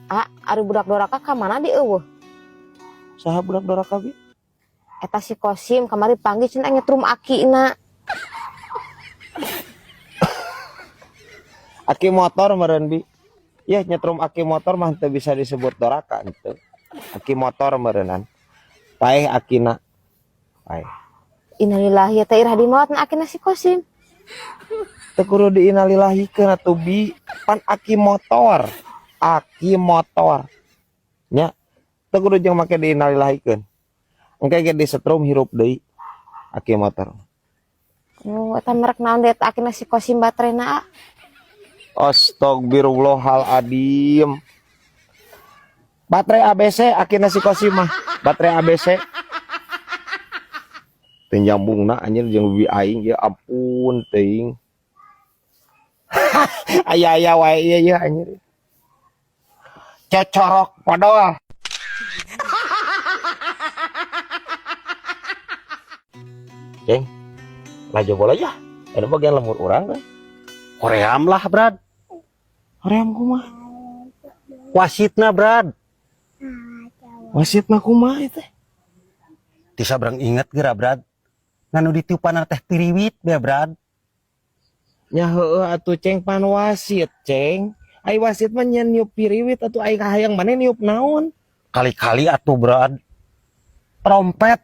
Ah, ari budak doraka ka mana di eueuh? Saha budak doraka, Bi? Eta si Kosim kamari panggih cenah nyetrum akina. Aki motor meureun, Bi. Ya nyetrum aki motor mah teu bisa disebut doraka henteu. Aki motor meureunnan. Paeh akina. Paeh. Innalillahi, teh iraha dimaot na akina si Kosim? Teu kudu diinalilahikeun atuh, Bi. Pan aki motor. Aki motor. Nya teu kudu jeung make diinalilahikeun. Engke ge disetrum hirup deui aki motor. Oh, eta merek naon deui eta akina si Kosim baterena, ah? Astagfirullahaladzim. Baterai ABC akina si Kosim mah. Baterai ABC. Teu nyambungna anjir jeung bibi aing, ya ampun teuing. Aya-aya wae ieu ya anjir. Cocorok podol. Ceng, laju bola ya. Ada bagian lemur urang kan? Hoream lah, Brad. Hoream kumaha? Wasitna, Brad. Wasitna kumaha itu? Ti sabrang inget geura, Brad. Nganu ditiupan teh piriwit ya, Brad. Nya heueuh atuh, Ceng, pan wasit, Ceng. Ai wasit mah nyeun niup piriwit atuh, ai kahayang maneh niup naon? Kali-kali atuh, Brad. Trompet.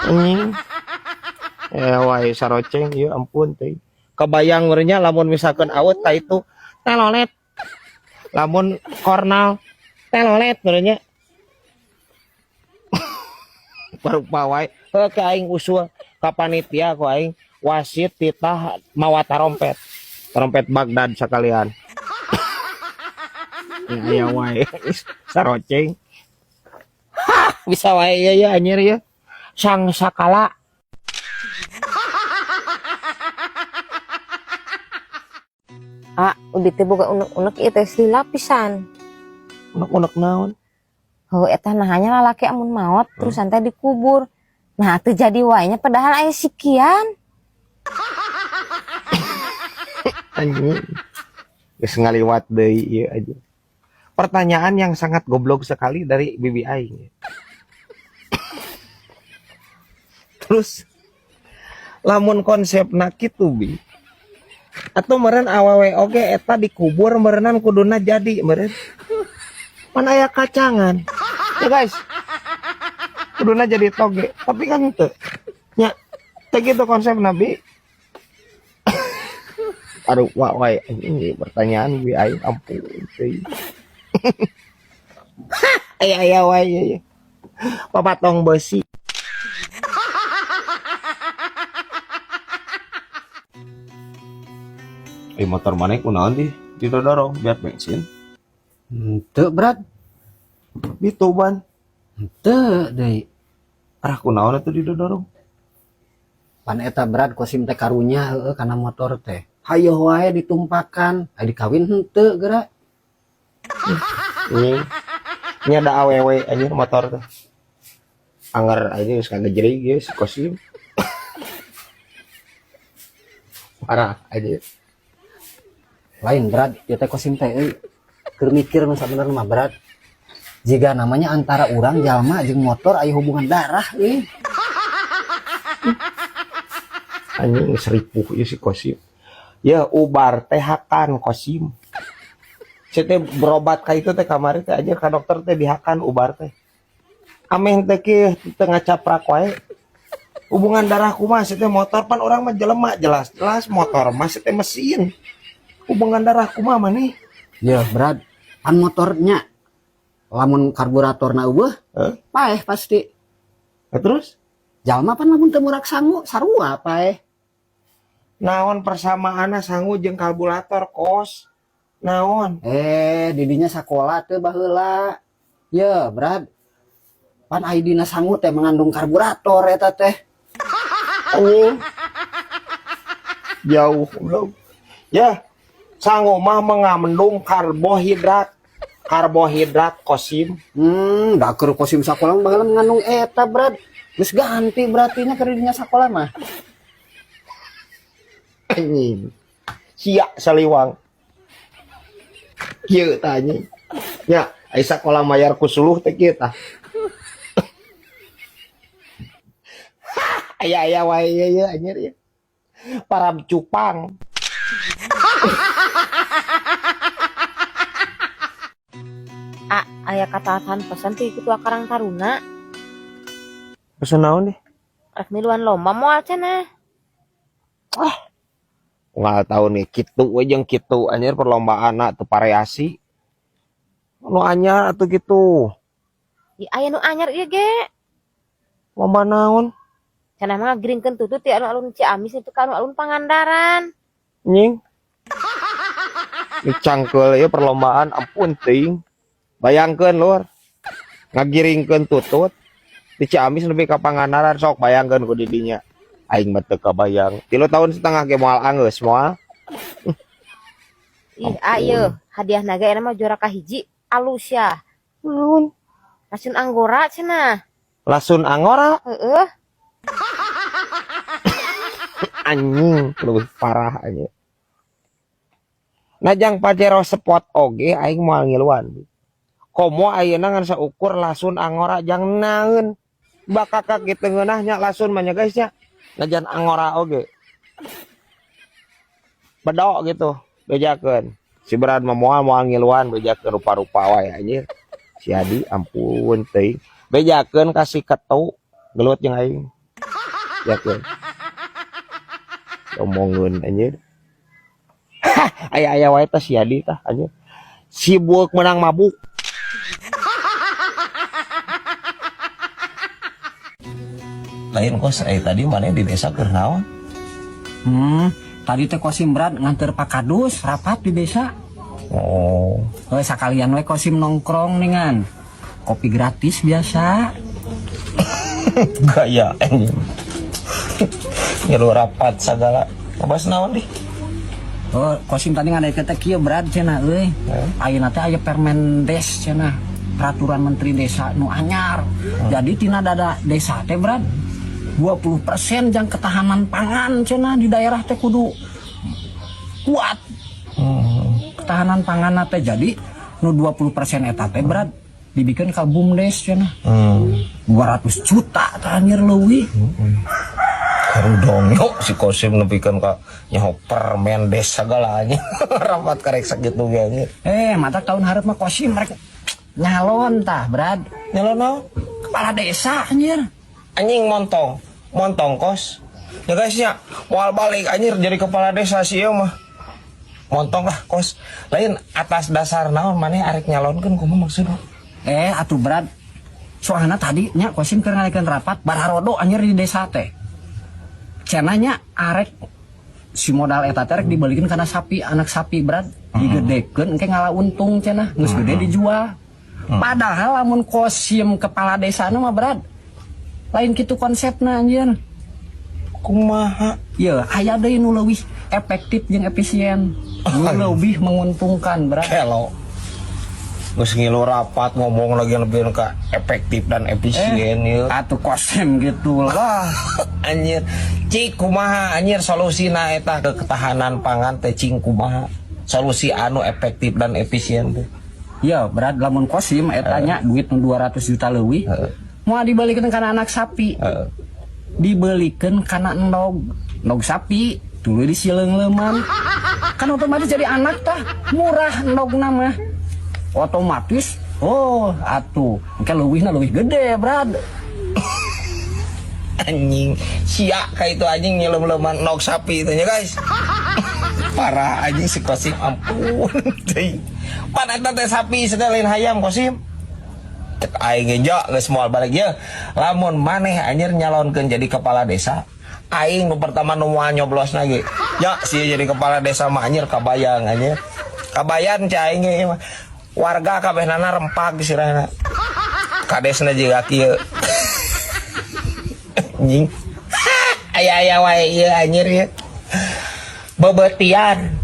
Anjing. Wae saroceng ieu, ampun teuing. Kebayang meureun lamun misalkan awet ka itu telolet. Lamun kornal telolet meureun nya. Barupa wae. Heuh ka aing usul ka panitia ku aing wasit titah mawa tarompet. Trompet Baghdad sakalian. Ya aya wae saroceng. Hah, bisa wae ieu ya anjir ya. Sang sakala. Ah, udah teh boga unek-unek ieu teh lila pisan. Unek-unek naon? Heuh, eta nah nya lalaki amun maot terus santai dikubur. Nah, teu jadi wae nya padahal aya sikian. Anjing. Geus ngaliwat deui ieu aja. Pertanyaan yang sangat goblok sekali dari bibi aing. Terus lamun konsepna kitu, Bi. Atau meureun awewe oge eta dikubur meureunnan kuduna jadi meureun. Pan aya kacangan. Ya guys. Kuduna jadi toge, tapi kan teu. Nya teu kitu konsep Nabi. Aduh, wah, wah, ini pertanyaan bi aing, ampun teuing. Aya aya wae ieu. Papatong besi. Motor maneh kunaon di didodorong biar bensin? Henteu, Brad. Dituban. Henteu deui. Arah kunaon atuh didodorong? Pan eta, Brad, Kosim teh karunya heueuh kana motor teh. Hayoh wae ditumpakan, aya dikawin henteu geura. Ini nya da awewe anjir motor teh. Anger aja geus kagejrig ieu si Kosim. Parah aja. Lain, Brad, ieu teh Kosim teh euy. Keur mikir nu sabenerna mah, Brad. Jiga namanya antara urang jalma jeung motor aya hubungan darah euy. Anjing geus ripuh ieu si Kosim. Ya ubar teh hakan Kosim. Saya teh berobat ka itu teh kamari teh aja ka dokter teh dihakan ubar teh. Ameh teh kieu teu ngacaprak wae. Hubungan darah kumaha sih teh motor, pan urang mah jelema jelas-jelas motor mah sih teh mesin. Hubungan darah kumaha maneh? Ya, Brad, pan motornya lamun karburatorna eueuh, paeh pasti. Nah, terus? Jalma pan lamun teu murak sangu sarua paeh. Naon persamaanna sangu jeung karburator, Kos? Naon? Didinya sakola teu baheula. Ya, Brad. Pan ai dina sangu teh mengandung karburator eta teh. Anjing. Jauh belum. Ya, sangu mah mengandung karbohidrat. Karbohidrat Kosim. Da keur Kosim sakola mah baheula mengandung eta, Brad. Geus ganti berarti nya keur didinya sakola mah. Anjing. Sia saliwang. Kieu tah anjing. Ya, ai sakola mayar ku suluh teh kieu tah. Aya-aya wae ieu ye anjir ieu. Parab cupang. A, aya kataatan pesan ti Ketua Karang Taruna. Pesen naon deh? Rek miluan lomba moal cenah. Ah, unggal tahun nih kitu we jeung kitu anjir perlombaan teu variasi. Nu anyar atuh kitu. Ih, aya nu anyar ieu ge. Lomba naon? Cenah mah ngagiringkeun tutut ti alun-alun Ciamis itu ka alun-alun Pangandaran. Nying. Dicangkeul ieu perlombaan ampun teuing. Bayangkeun lur. Ngagiringkeun tutut di Ciamis nepi ka Pangandaran sok bayangkeun ku di dinya. Aing mah teu kabayang. 3 tahun setengah ge moal anggeus moal. Ih, ayo hadiah naga eta mah juara kahiji alus ya. Naon? Lasun anggora cenah. Lasun anggora? Heeh. Anjing lebih parah anjing. Nah jang Pajero Sport oge aing moal ngiluan. Komo ayeuna ngan saukur lasun angora jang naeun. Bakakak kitu ngeunah nya lasun mah nya guys nya. Najan angora oge. Bedok gitu bejakeun. Si Brad mah moal ngiluan bejakeun rupa-rupa wae anjir. Si Adi ampun teuing. Bejakeun ka si Ketu gelut jeung aing. Bejakeun. Omongeun anjir. Aya-aya wae tah si Adi tah anjir. Sibuk menang mabuk. Lain kos tadi mana di desa keur naon? Tadi teh Kosim Brad nganter Pak Kadus rapat di desa. Oh. Sakalian we Kosim nongkrong ningan. Kopi gratis biasa. Gaya anjing. Ngilu rapat segala. Ngebahas naon dih? Oh, Kosim tadi ngadaikeun teh kieu Brad cenah euy. Ayeuna teh aya Permendes cenah, peraturan menteri desa nu anyar. Jadi tina dada desa teh Brad 20% jang ketahanan pangan cenah di daerah teh kudu kuat. Ketahanan pangan teh jadi nu 20% eta teh Brad dibikin ka BUMDes cenah. 200 juta tah anjir leuwih. Karudong si Kosim nepikeun ka nyaho Permendes sagalanya. Rapat karek sakitu ge anjir. Mata tahun hareup mah Kosim rek nyalon tah Brad. Nyalon naon? Kepala desa anjir. Anjing montong, montong kos. Ya guys ya, moal balik anjir jadi kepala desa sih ieu mah. Montong lah kos. Lain atas dasar naon maneh arek nyalonkeun kumaha maksudna? Atuh Brad. Soalna tadi nya Kosim keur ngadakeun rapat bararodo anjir di desa teh. Cenah nya arek si modal eta teh rek dibelikeun kana sapi, anak sapi Brad, digedekeun engke ngala untung cenah, geus gede dijual. Padahal lamun Kosim kepala desa mah Brad, lain kitu konsepna anjir. Kumaha? Ye, aya deui nu leuwih efektif jeung efisien. Nu leuwih menguntungkan Brad. Kelo. Geus ngilu rapat ngomong lagi lebih ke efektif dan efisien ieu. Atuh Kosim gitu lah. Anjir, cik kumaha anjir solusina eta ke ketahanan pangan teh cing kumaha? Solusi anu efektif dan efisien teh. Ya, Brad lamun Kosim eta nya duit nu 200 juta leuwih. Moal dibalikeun kana anak sapi. Dibelikeun kana endog. Endog sapi tuluy disileung-leuman. Kan otomatis jadi anak tah, murah endogna mah. Otomatis oh atuh engke leuwihna leuwih gede Brad. Anjing sia ka itu anjing nyileum-leuman endog sapi itu nya guys. Parah anjing si Kosim ampun teuing. Pan eta teh sapi lain hayam Kosim. Cek aing ge ja geus moal balik ye. Lamun maneh anjir nyalonkeun jadi kepala desa, aing nu pertama nu moal nyoblosna ge. Ya sia jadi kepala desa mah anjir kabayang anjir. Kabayan cai aing ge mah. Warga kabehnana rempak sirahna. Kadesna juga kieu. Anjing. Aya-aya wae ieu anjir ieu. Bebetian.